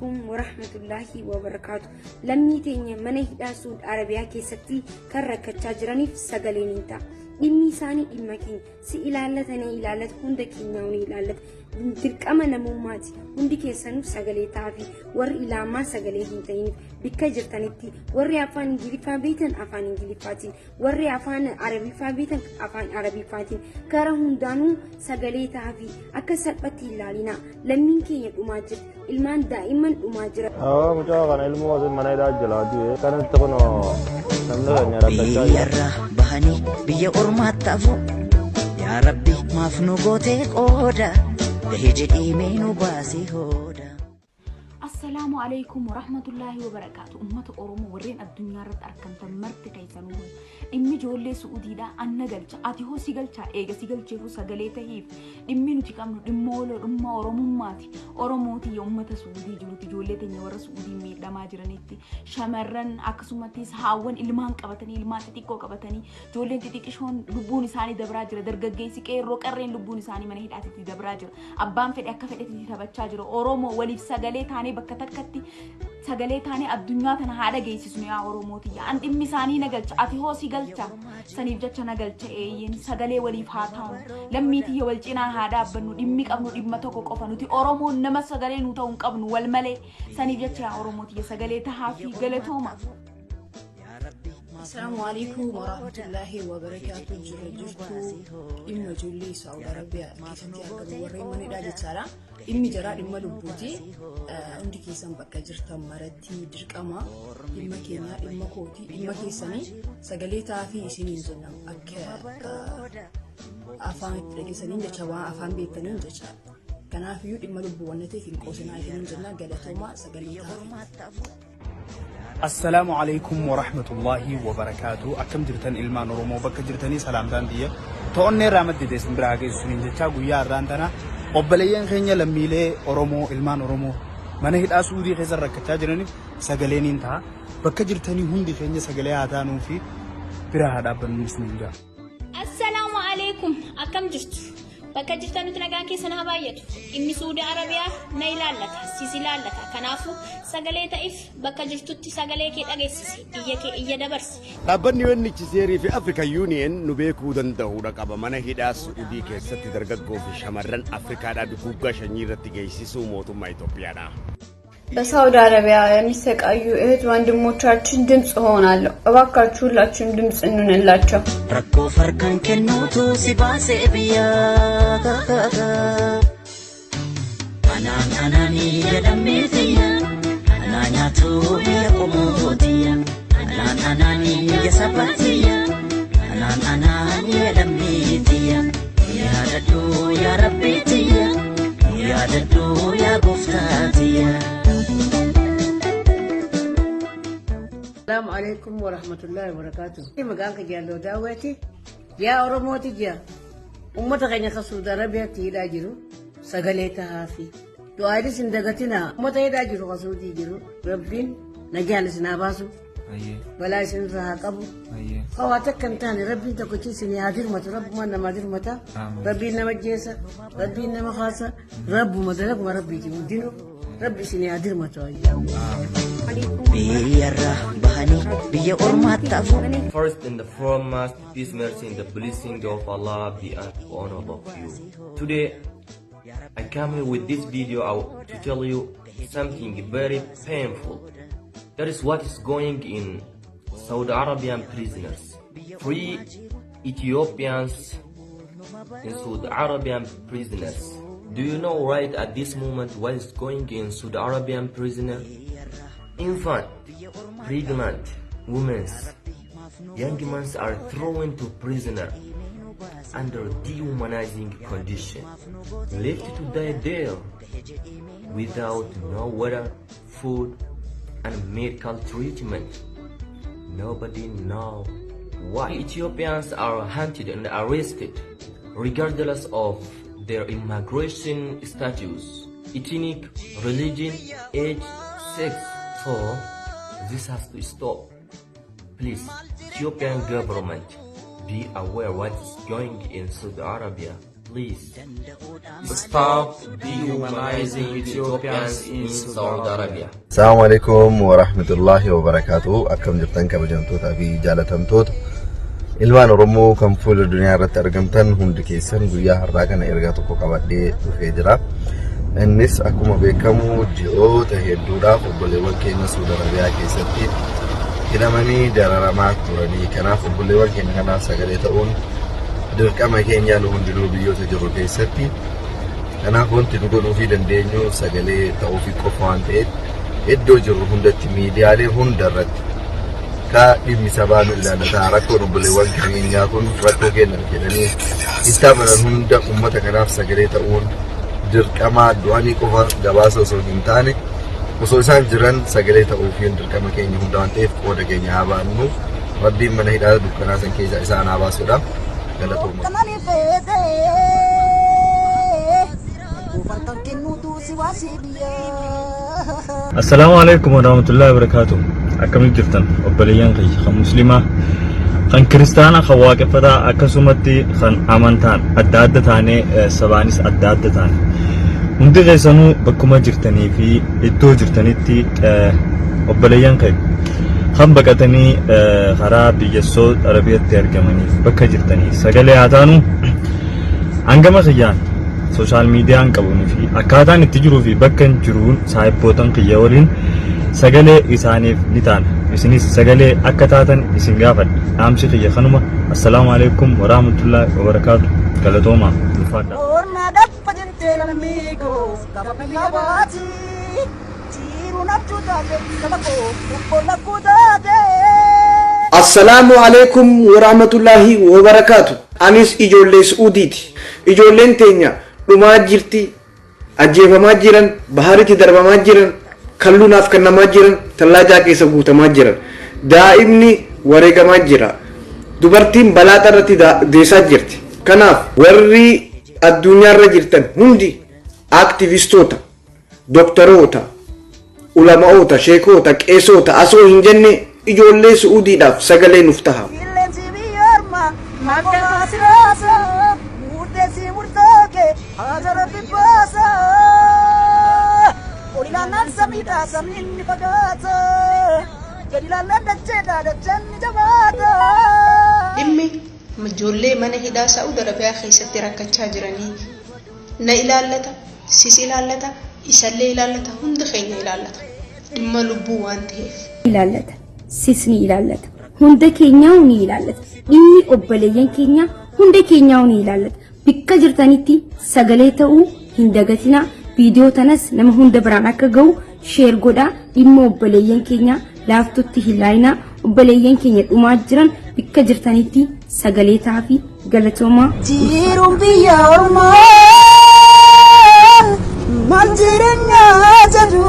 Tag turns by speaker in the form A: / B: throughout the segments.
A: Alaikum warahmatullaahi wabarakaatu. Lammii teenya mana hidhaa Suud Arabiyaa keessatti kan rakkachaa jiraniif sagaleen hin ta'a. Dhimmi isaanii dhimma keenya si ilaallata na ilaallata hunda keenyaa ni ilaallata. Dirqama namummaati. Hundi keessanuu sagalee ta'aafi warri ilaamaa sagalee hin ta'iniif bikka jirtanitti warri afaan Ingiliffaa beektan afaan Ingiliffaatiin warri afaan Arabiffaa beektan afaan Arabiffaatiin karaa hundaanuu sagalee ta'aafi akka salphatti hin ilaalinaa. Lammiin keenya dhumaa jira. Ilmaan daa'imman dhumaa jira.
B: Awwa mucaa kana ilmoo isin mana hidhaa jala du'e kanatti kunoo namni keenya rakkachaa jira.
C: Biyyarraa bahanii biyya ormaatti hafu. Yaa Rabbi maaf nu gootee qooda gahee jedhii mee nu baasii hooda.
D: Assalaamu alaikum warahmatullaahi wabarakaatu. Uummata Oromoo warreen addunyaa irratti argamtan marti keessanuu dhimmi ijoollee Su'uudiidhaa anna galcha. Ati hoo si galchaa eega si galcheefuu sagalee tahiif dhimmi nuti qabnu dhimma oloo dhimma Oromummaati. Oromooti uummata Su'uudii jirutti ijoollee teenya warra Su'uudii miidhamaa jiranitti shamarran akkasumattis haawwan ilmaan qabatanii ilmaan xixiqqoo qabatanii ijoolleen xixiqqishoon lubbuun isaanii dabraa jira. Dargaggeessi qeerroo qarreen lubbuun isaanii mana hidhaatitti dabraa jira. Abbaan fedhe akka fedhetti taphachaa jira. Oromoo waliif sagalee taanee bakka takkatti sagalee taanee addunyaa tana haa dhageessisnu yaa Oromootiyya. An dhimmi isaanii na galcha. Ati hoo si galcha. Saniif jecha na galcha eeyyeen sagalee waliif haa taanu. Lammii tiyya wal cinaa haa dhaabbannu. Dhimmi qabnu dhimma tokko qofa. Nuti Oromoon nama sagalee nu ta'uu hin qabnu wal malee. Saniif jecha yaa Oromootiyya sagalee tahaa fi galatooma.
E: Assalaamu alaikum warahmatullaahi wabarakaatu. Jira jirtu dhimma ijoollee Saa'ud Arabiyaa keessatti argamu warreen mana hidhaa jechaadha. Dhimmi jaraa dhimma lubbuuti. Hundi keessan bakka jirtan maratti dirqama dhimma keenyaa dhimma kootii dhimma keessanii sagalee ta'aafii isiniin jenna akka afaan itti dhageessaniin jecha waan afaan beektaniin jecha. Kanaafiyyuu dhimma lubbuu waan ta'eef hin qoosinaa isiniin jenna galatoomaa sagalee ta'aafii.
F: Assalaamu alaikum warahmatullaahi wabarakaatu. Akkam jirtan ilmaan Oromoo bakka jirtanii salaamtaan tiyya. To'onnee irraa maddite isin biraa geessu isiniin jechaa guyyaa har'aan tana obboleeyyan keenya lammiilee Oromoo ilmaan Oromoo mana hidhaa Suudii keessa rakkachaa jiraniif sagalee niin ta'a. Bakka jirtanii hundi keenya sagalee haa taanuu fi bira haa dhaabbannu isiniin ja'a.
G: Assalaamu alaikum akkam jirtu bakka jirtanutti nagaan keessan haa baay'atu dhimmi Suudi Arabiyaa na ilaallata sis ilaallata kanaafuu sagalee ta'if bakka jirtutti sagalee kee dhageessisi iyya kee iyya dabarsi.
H: Dhaabbanni UNHCR fi African Union nu beekuu danda'uudha qaba. Mana hidhaa Su'udii keessatti dargaggoo fi shamarran Afrikaadhaa duguuggaa sanyii irratti geessisuu mootummaa Itoophiyaadha.
I: በሳውዲ አረቢያ የሚሰቃዩ እህት ወንድሞቻችን ድምፅ እሆናለሁ። እባካችሁ ሁላችሁም ድምፅ እንሁንላቸው።
C: Rakkoo farkaan kennuutu si baasee biyyaa. Anaan anaanii jedhamee tiyya. Anaa nyaatu biyya qomootiyya. Anaan anaanii biyya sabaatiyya. Anaan anaanii jedhamee tiyya. Yaadadhu yaa Rabbii tiyya. Yaadadhu yaa gooftaa tiyya.
J: Salaamu alaikum wa rahmatullahi wa barakatuh. Maqaan kee Jaalloo Daawweeti. Yaa Oromooti jira. Uummata keenya kan Suudi Arabiyaatti hidhaa jiru sagalee tahaafi. Du'aanis hin dagatinaa. Uummata hidhaa jiru kan Suudii jiru. Rabbiin nagaan isin haa baasu. Balaa isin irraa haa qabu. Hawaa takka hin taane Rabbiin tokkichi isin haa dirmatu. Rabbumaan namaa dirmata. Rabbiin nama jeessa. Rabbiin nama kaasa. Rabbuma dalaguma Rabbiiti hundinuu. Rabbi isin haa dirmatu.
C: Biyyarraa bahanii biyya ormaatti hafu.
K: First and the foremost, peace, mercy, and the blessing of Allah be upon all of you. Today, I come here with this video out to tell you something very painful. That is what is going in Saudi Arabian prisoners. Three Ethiopians in Saudi Arabian prisoners. Do you know right at this moment what is going in Saudi Arabian prisoner? Infant, pregnant women, young men are thrown to prisoner under dehumanizing condition, left to die there without no water, food, and medical treatment. Nobody know why Ethiopians are hunted and arrested, regardless of their immigration status, ethnic, religion, age, sex. So this has to stop. Please, Ethiopian government, be aware what is going in Saudi Arabia. Please stop dehumanizing Ethiopians in Saudi Arabia.
L: Assalamu alaikum wa rahmatullahi wa barakaatuh. Akkam jirtan, kabajamtootaa fi jaalatamtoota ilmaan Oromoo kan fuula duniyaa irratti argamtan hundi keessan? Guyyaa har'aa kana ergaa tokko qabadhee dhufee jira. Innis akkuma beekamu ji'oota hedduudhaaf obboleewwan keenya Suudi Arabiyaa keessatti hidhamanii dararamaa turanii. Kanaaf obboleewwan keenya kanaaf sagalee ta'uun dirqama keenya nu hundinuu biyyoota jirru keessatti. Kanaaf wanti nu godhuufii dandeenyu sagalee ta'uufii qofa waan ta'eef, iddoo jirru hundatti, miidiyaalee hunda irratti ka dhimmi sabaa nu ilaalataa, rakkoon obboleewwan keenyaa kun rakkoo keenya jedhanii itti amanan hunda, uummata kanaaf sagalee ta'uun dirqama. Du'anii qofa gabaasa osoo hin taane, osoo isaan jiran sagalee ta'uufiin dirqama keenya hunda waan ta'eef, qooda keenya haa baannu. Rabbiin mana hidhaa dukkanaa san keessa isaan haa baasuudha. Galatooma.
C: Kanani feete buufantan kennuutu si waasii biyya.
M: Assalaamu alaikum warahmatullahi wabarakatuh. Akkamitti jirtan, obboleeyyan kiyya kan muslimaa, kan kiristaana, kan waaqeffataa, akkasumatti kan amantaan adda adda taanee, sabaanis adda adda taane? Hundi keessanuu bakkuma jirtanii fi iddoo jirtanitti, obboleeyyan keenya kan baqatanii karaa biyya Saudi Arabiyaatti argamaniif bakka jirtanii sagalee haa taanu. Hangama kiyyaan social miidiyaan qabunii fi akkaataan itti jiruu fi bakka hin jiruun saahibbootan kiyya waliin sagalee isaaniif ni taana. Isinis sagalee akka taatan isin gaafadha. Dhaamsi kiyya kanuma. Assalaamu alaikum warahmatullahi wabarakaatu. Galatoomaa, ulfaadha.
C: Orna daffa jirtee lammii koo gaba biyya baati. Jiru naftu taate saba koo obbo lakkuu taate.
N: Assalaamu alaikum warahmatullahi wabarakaatu. Anis ijoollee Su'uudiiti. Ijoolleen teenya dhumaa jirti, ajjeefamaa jiran, baharitti darbamaa jiran, kalluunaaf kennamaa jiran, tallaajaa keessa guutamaa jiran. Daa'imni wareegamaa jira. Dubartiin balaaxa irratti deessaa jirti. Kanaaf warri addunyaarra jirtan hundi, aktivistoota, doktoroota, ulama'oota, sheekota, qeesota asoo hin jenne, ijoollee Su'uudiidhaaf sagalee nuuf taha.
C: Qilleensi biyya ormaa maqaa siraasa murteessii murtooke haja rabbi baasa. Ol ilaallaan samiidha, samiin ni fagaata. Gad ilaallaan dacheedha, dacheen ni jabaata.
O: Dhimmi ijoollee mana hidhaa Saa'ud Arabiyaa keessatti rakkachaa jiranii na ilaallata, sis ilaallata, isallee ilaallata, hunda keenya ilaallata. Dhimma lubbuu waan ta'eef.
A: Ilaallata. Sis ni ilaallata. Hunda keenyaa ni ilaallata. Dhimmi obboleeyyan keenyaa hunda keenyaa ni ilaallata. Bikka jirtanitti sagalee ta'uu hin dagatinaa. Viidiyoo tanas nama hunda biraan akka ga'u share godhaa. Dhimma obboleeyyan keenyaa laaftutti hin laayinaa. Obboleeyyan keenya dhumaa jiran, bikka jirtanitti sagalee ta'aafi. Galatoomaa.
C: Jiruun biyya ormaa maal jireenyaa jedhu,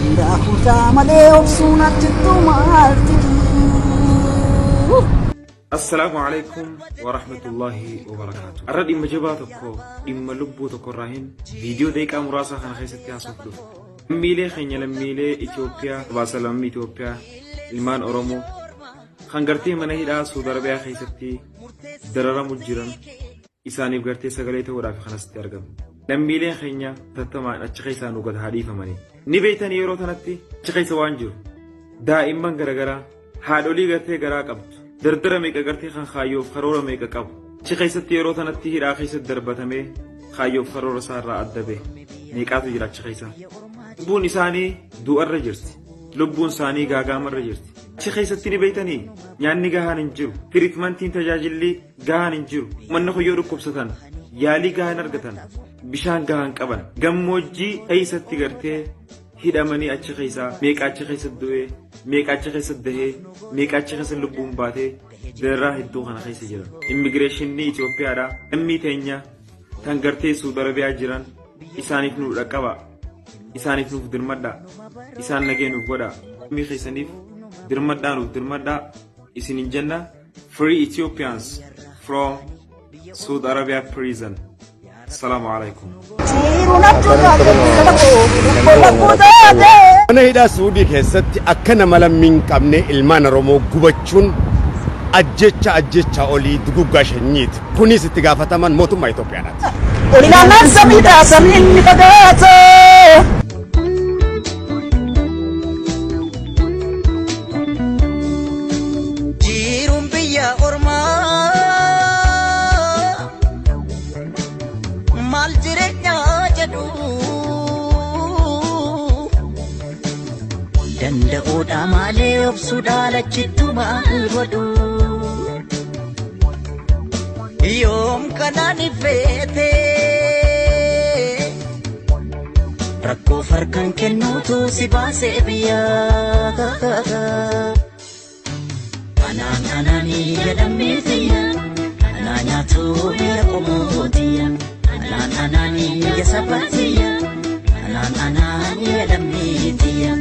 C: danda'a kutaa malee obsuun achittu maal fidu.
P: Assalaamu alaikum wa rahmatullahi wa barakaatu. Har'a dhimma jabaa tokko, dhimma lubbuu tokko irraa hin viidiyoo daqiiqaa muraasa kana keessatti haasoof dhufe. Lammiilee keenya, lammiilee Itoophiyaa, baasa lammii Itoophiyaa, ilmaan Oromoo kan gartee mana hidhaa Saudi Arabiyaa keessatti dararamu jiran, isaaniif gartee sagalee ta'uudhaaf kanasitti argamu. Lammiileen keenya tattamaan achi keessaa nu gad haa dhiifamanii. Ni beektanii, yeroo tanatti achi keessa waan jiru, daa'imman garaagaraa, haadholii gartee garaa qabdu, dardara meeqa gartee kan kaayyoof karoora meeqa qabu achi keessatti yeroo tanatti hidhaa keessatti darbatamee kaayyoof karoora isaarraa adda bahe meeqaatu jira achi keessa. Lubbuun isaanii du'arra jirti. Lubbuun isaanii gaagaamarra jirti. Achi keessatti ni beektanii, nyaanni gahaan hin jiru. Treatmentiin, tajaajilli gahaan hin jiru. Manni kun yoo dhukkubsatan yaalii gahaan argatan, bishaan gahaan qaban. Gammoojjii keessatti gartee hidhamanii achi keessaa meeqa achi keessatti du'ee, meeqa achi keessatti dahee, meeqa achi keessa lubbuun baatee dararaa hedduu kana keessa jiran. Immigireeshinii Itoophiyaadha. Lammii teenya tan gartee Suudi Arabiyaa jiran, isaaniif nu dhaqqaba. Isaaniif nuuf dirmadhaa. Isaan nagee nuuf godhaa. Lammii keessaniif dirmadhaa, nuuf dirmadhaa. Isin hin jenna. Free Ethiopians from Saudi Arabia prison. Assalamu alaikum.
C: Jiruun achuu taate saba koo obbo lakkuu taate.
H: Mana hidhaa Suudii keessatti akka nama lammii hin qabne ilmaan Oromoo gubachuun Ajjecha ajjecha olii duguggaa shanyiiti. Kunis itti gaafataman mootummaa Itoophiyaadhaati.
C: Ilaalaan samiidha samiin ni fagaata.
Q: Jiruun biyya ormaa maal jireenyaa jedhu danda'uudha malee obsuudha lachittu maal godhu yoom kanaan ifeete rakkoo farkan kennuutu si baasee biyyaa. Anaan anaanii jedhamee tiyya, anaa nyaatu biyya qomoo tiyya. Anaan anaanii ya saba tiyya, anaan anaanii jedhamee tiyya.